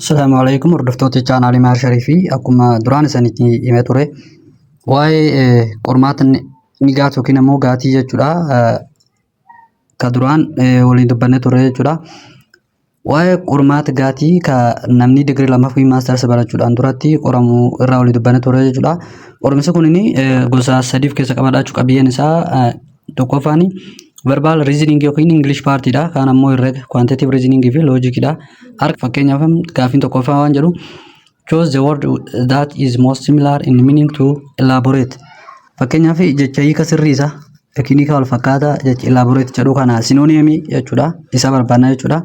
Assalaamu alaikum hordoftoota chaanaalii Maar Shariifii. Akkuma duraan isinitti himee ture, waa'ee qormaata ni gaatu yookiin ammoo gaatii jechuudha. Ka duraan waliin dubbannee turre jechuudha. Waa'ee qormaata gaatii ka namni digirii lammaffaa fi masters barachuudhaan duratti qoramu irraa waliin dubbannee turre jechuudha. Qorumsi kun gosa sadiif keessa qabadha jechuudha. Qabiyyeen isaa tokkoffaan verbal reasoning yookiin English partiidha. Kaan ammoo herrega, quantitative reasoning fi logicdha. Harka fakkeenyaaf gaaffiin tokkoffaa waan jedhu, "Choose the word that is most similar in meaning to elaborate." Fakkeenyaaf jecha hiika sirrii isaa yookiin hiika wal fakkaataa jecha elaborate jedhu kana, synonymii jechuudha. Isa barbaadna jechuudha.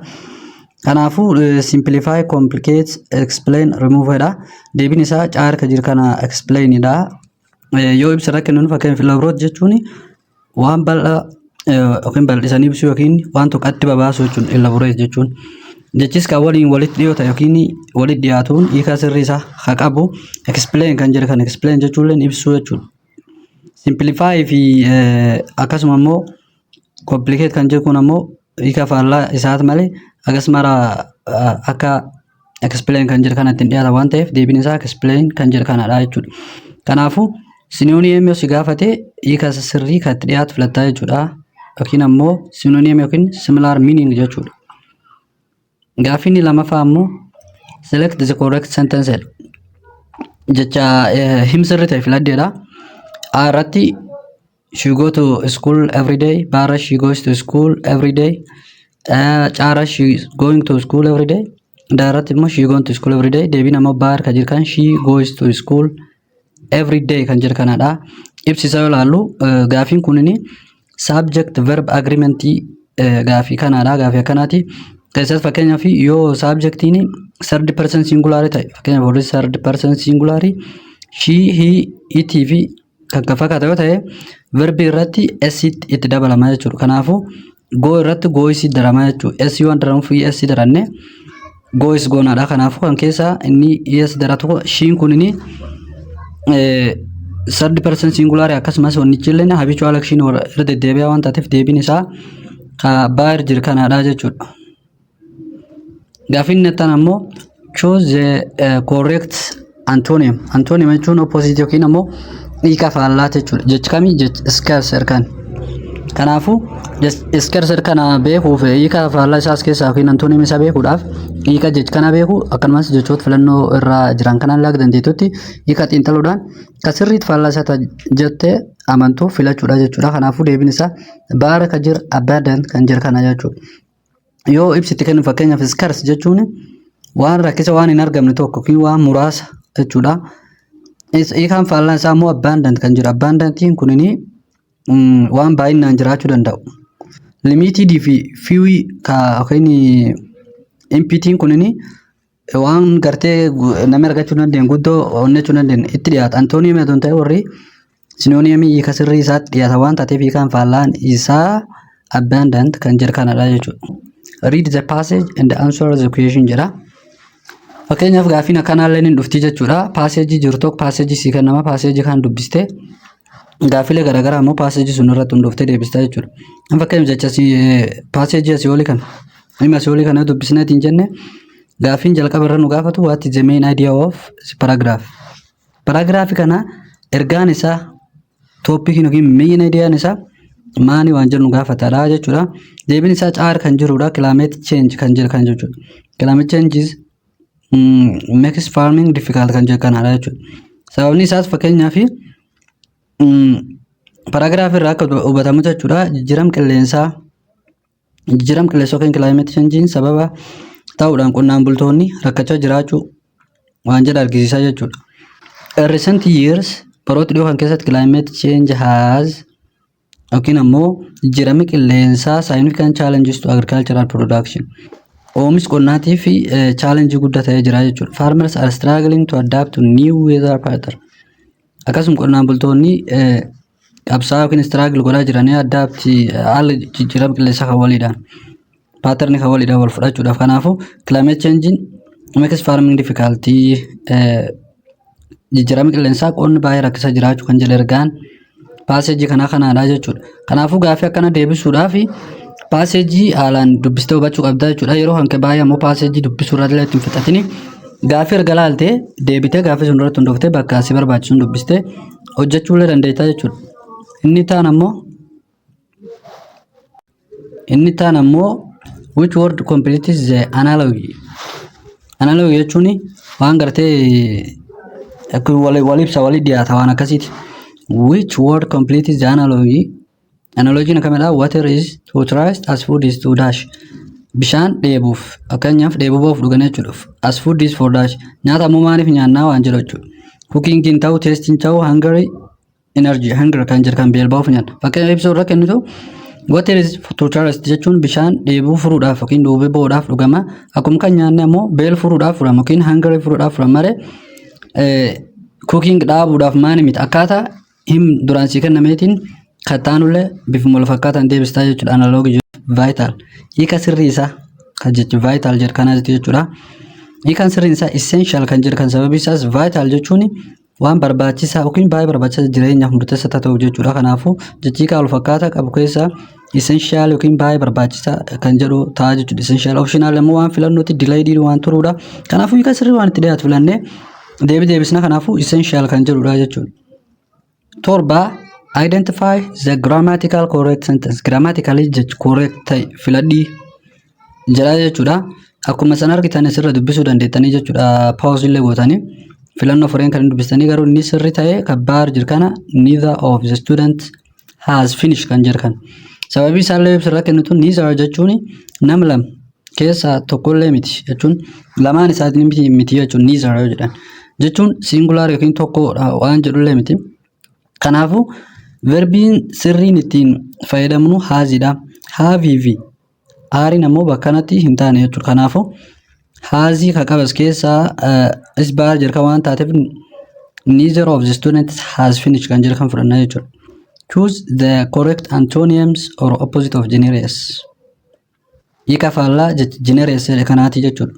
Kanaafuu simplify, complicate, explain, remove dha. Deebiin isaa C harka jiru kana, explain dha. Yoo ibsa irra kennuun, fakkeenyaaf elaborate jechuun waan bal'aa yookiin bal'isanii ibsuu yookiin waan tokkotti babaasuu jechuun elaborate jechuun. Jechis kan waliin walitti dhiyoo ta'e yookiin walitti dhiyaatuun hiika sirrii isaa haa qabu. Explain kan jedhu kan explain jechuun ibsuu jechuudha. Simplify fi akkasuma immoo complicate kan jedhu kun ammoo hiika faallaa isaati malee akkasuma akka explain kan jedhu kana ittiin dhiyaata waan ta'eef, deebiin isaa explain kan jedhu kanadha jechuudha. Kanaafuu synonym yoo si gaafate, hiika sirrii kan itti dhiyaatu filattaa jechuudha. Yookiin ammoo synonym yookiin similar meaning jechuudha. Gaaffiin lammaffaa ammoo "Select the correct sentence" jedha. Jecha him sirrii ta'e filadheedha. A irratti "She go to school every day", B irra "She goes to school every day", C irra "She going to school every day", D irratti immoo "She going to school every day". Deebiin ammoo B harka jiru kan "She goes to school every day" kan jedhu kanadha. Ibsi isaa yoo ilaallu, gaaffiin kunini subject verb agreement gaafii kanaadha, gaafii akkanaati. Keessatti fakkeenyaaf yoo subjectiin third person singular ta'e, fakkeenyaaf warri third person singular she, he, it fi kan kana fakkaatan yoo ta'e, verbii irratti s itti dabalama jechuudha. Kanaafuu go irratti goes darama jechuudha. S waan daramuuf s daranne goes goonaadha. Kanaafuu kan keessa inni s daratu she'n kunini third person singular, akkasumas wannichi illee habitual action irra deddeebi'aa waan taateef, deebiin isaa baay'ee jiru kanaadha jechuudha. Gaaffiin inni ammoo "Choose the correct antonym". Antonym jechuun opposite yookiin ammoo hiika faallaa jechuudha. Jechi kamii? Jechi scarce kan. Kanaafuu scarce kana beekuuf, hiika faallaa isaas keessaa yookiin antonym isaa beekuudhaaf, hiika jechi kana beeku, akkasumas jechoota filannoo irra jiran kanaan laga dandeettutti hiika xiinxaluudhaan kan sirriitti faallaa isaa jettee amantuu filachuudha jechuudha. Kanaafuu deebiin isaa B irra kan jiru abundant kan jiru kana jechuudha. Yoo ibsitti kennu, fakkeenyaaf scarce jechuun waan rakkisa, waan hin argamne tokko yookiin waan muraasa jechuudha. Hiikaan faallaan isaa immoo abundant kan jiru. Abundantiin kunini waan baay'inaan jiraachuu danda'u. Limited fi few yookiin emptyn kunini waan gartee namni argachuu dandeenye, guddoo onnechuu dandeenye itti dhiyaata. Antonym otoo hin ta'in, warri synonymii hiika sirrii isaatti dhiyaata waan taateef, hiikaan faallaan isaa abundant kan jedhu kanadha jechuudha. "Read the passage and answer the question" jedha. Fakkeenyaaf gaaffiin akkanaallee ni dhufti jechuudha. Passageii jiru tokko, passageii sii kennama, passageii kan dubbistee gaaffilee garaagaraa immoo passageii sun irratti hundooftee deebista jechuudha. Fakkeenyaaf jecha passageii asii olii kana, dhimma asii olii kana dubbisneetiin jenne, gaaffiin jalqaba irra nu gaafatu "What is the main idea of the paragraph?" Paragraafii kana ergaan isaa, topiciin yookiin main ideaan isaa maani waan jedhu nu gaafatadha jechuudha. Deebiin isaa C kan jirudha. Climate change kan jedhu kan jechuudha. Climate change is makes farming difficult kan jedhu kanadha jechuudha. Sababni isaas fakkeenyaaf paragraafii irraa akka hubatamu jechuudha. Jijjiirama qilleensaa yookiin climate change sababa ta'uudhaan qonnaan bultoonni rakkachaa jiraachuu waan jedhu argisiisaa jechuudha. In recent years, baroota dhiyoo kan keessatti, climate change has yookiin ammoo jijjiiramni qilleensaa significant challenges to agricultural production. Oomish qonnaatii fi challenge guddaa ta'ee jira jechuudha. Farmers are struggling to adapt to new weather pattern. Akkasuma qonnaan bultoonni qabsaa yookiin struggle godhaa jiranii adapt haala jijjiirama qilleensaa kan waliidhaan pattern kan waliidhaan wal fudhachuudhaaf. Kanaafuu climate change makes farming difficulty, jijjiirama qilleensaa qonni baay'ee rakkisaa jiraachuu kan jedhu ergaan passageii kanaa kanaadha jechuudha. Kanaafuu gaaffii akkana deebisuudhaaf Passage haalaan dubbistee hubachuu qabda jechuudha. Yeroo hanqe baay'ee ammoo passage dubbisuu irraa illee ittiin fixatini. Gaaffii erga laaltee deebitee gaaffii sun irratti hundooftee bakka si barbaachisuun dubbistee hojjechuu illee dandeetta jechuudha. Inni taan ammoo which word completes the analogy? Analogy jechuun waan gartee akka wal ibsa, walii dhiyaata, waan akkasiiti. Which word completes the analogy? Analogy akkamidha? Water is to thirst as food is to dash. Bishaan dheebuuf, fakkeenyaaf dheebuu bahuuf dhugan jechuudha. As food is for dash. Nyaata ammoo maaliif nyaannaa waan jedhu jechuudha. Cooking hin ta'u, taste hin ta'u, hunger, energy, hunger kan jedhu kan beela bahuuf nyaanna. Fakkeenya ibsuu irra kennitu, water is to thirst jechuun bishaan dheebuu furuudhaaf yookiin dheebuu bahuudhaaf dhugama. Akkuma kan nyaanne ammoo beela furuudhaaf furama yookiin hunger furuudhaaf furama malee cooking dhaabuudhaaf maani miti. Akkaataa him duraan sii kennameetiin kattaanullee bifuma wal fakkaataan deebistaa jechuudha. Analogy vital. Hiika sirrii isaa kan jechi vital jedhu kanaati jechuudha. Hiikaan sirriin isaa essential kan jedhu kan, sababii isaas vital jechuun waan barbaachisaa yookiin baay'ee barbaachisaa, jireenyaaf murteessaa ta'u jechuudha. Kanaafuu jechi hiikaa wal fakkaataa qabu keessaa essential yookiin baay'ee barbaachisaa kan jedhu ta'a jechuudha. Essential optional immoo waan filannootti delayed waan turuudha. Kanaafuu hiika sirrii waan itti dhiyaatu filannee deebii deebisna. Kanaafuu essential kan jedhudha jechuudha. 7, identify the grammatical correct sentence. Grammatically jechi correct ta'e filadhii jedha jechuudha. Akkuma san argitan asirra dubbisuu dandeettanii jechuudha. Pause illee gootanii filannoo fureen kan dubbistanii, garuu inni sirrii ta'e kabbaar jiru kana, neither of the student has finished kan jedhu kan. Sababii isaallee ibsirra kennitu, neither jechuun nama lama keessaa tokkollee miti jechuun, lamaan isaatiin miti miti jechuun, neither yoo jedhan jechuun singular yookiin tokko waan jedhullee miti. Kanaafuu verbiin sirriin ittiin fayyadamnu hasidha. Have fi areiin ammoo bakka kanatti hin taane jechuudha. Kanaafuu has kan qabas keessaa is baar jedha waan taateef, neither of the students has finished kan jedhu kan fudhannaa jechuudha. Choose the correct antonyms or opposite of generous. Hiika faallaa generous jedhe kanaati jechuudha.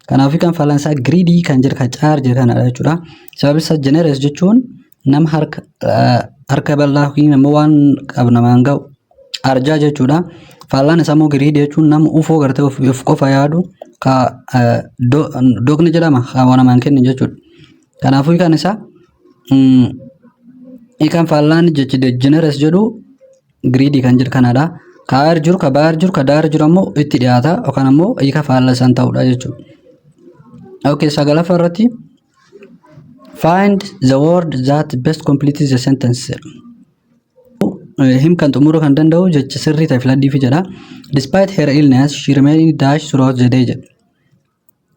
Kanaafuu kan faallaan isaa greedy kan jedhu kan caar jedhu kanadha jechuudha. Sababni isaa generous jechuun nama harka bal'aa yookiin immoo waan qabu namaan ga'u, arjaa jechuudha. Faallaan isaa immoo greedy jechuun nama ufoo gartee of qofa yaadu, ka doqni jedhama, kan waan namaan kennu jechuudha. Kanaafuu hiikaan isaa, hiikaan faallaan jechi generous jedhu greedy kan jedhu kanadha. Ka aar jiru, ka baar jiru, ka daar jiru ammoo itti dhiyaata yookaan ammoo hiika faallaa isaan ta'udha jechuudha. Okay, sagalaffaa irratti find the word that best completes the sentence. Him kan xumuruu kan danda'u jecha sirrii ta'e filadhiifi jedha. Despite her illness, she remained dash throughout the day jedha.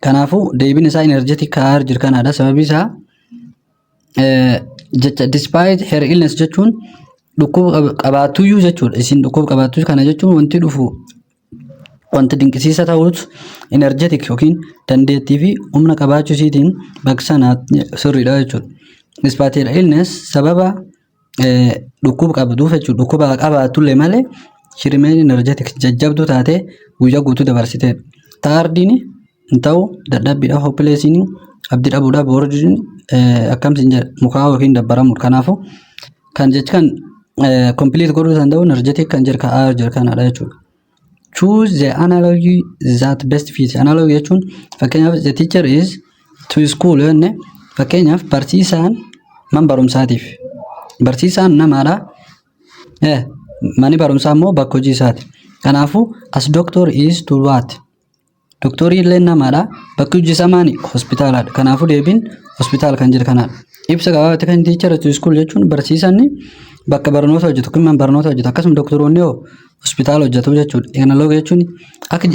Kanaafuu deebiin isaa energetic kaar jiru kanaadha. Sababi isaa jecha despite her illness jechuun dhukkuba qabaatuyyuu jechuudha. Isin dhukkuba qabaattu kana jechuun wanti dhufu wanti dinqisiisa ta'us energetic yookiin dandeettii fi humna qabaachuu isiitiin bakka sana sirriidha jechuudha. Despite her illness, sababa dhukkuba qabduuf jechuudha. Dhukkuba qabaatullee malee she remained energetic, jajjabduu taatee guyyaa guutuu dabarsiteedha. Tirediin hin ta'u, dadhabbiidha. Hopelessiin abdii dhabuudha. Borediin akkamsin jedha, mukaa yookiin dabbaramuudha. Kanaafuu kan jechi kan complete godhuu danda'u energetic kan jedhu kan jedhu kanadha jechuudha. Choose the analogy that best fits. Analogy jechuun fakkeenyaaf the teacher is to school yoo jenne, fakkeenyaaf barsiisaan man barumsaatiif. Barsiisaan namaadha. Manni barumsaa immoo bakka hojii isaati. Kanaafuu as doctor is to what? Doktorii illee namaadha. Bakki hojii isaa maani? Hospitaaladha. Kanaafuu deebiin hospitaala kan jedhu kanadha. Ibsa gabaabatti kan teacher to school jechuun barsiisaan bakka barnoota hojjetu kun man barnoota hojjetu, akkasuma doktoroonni hoo hospitaala hojjetu jechuudha. Analogy jechuun akka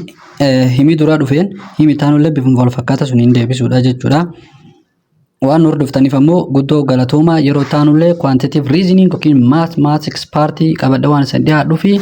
himii duraa dhufeen himi taanullee bifuma wal fakkaata sun hin deebisuudha jechuudha. Waan nu hordoftaniif ammoo guddoo galatoomaa. Yeroo taanullee quantitative reasoning yookiin mathematics part qabadha waan isin dhiyaadhuu fi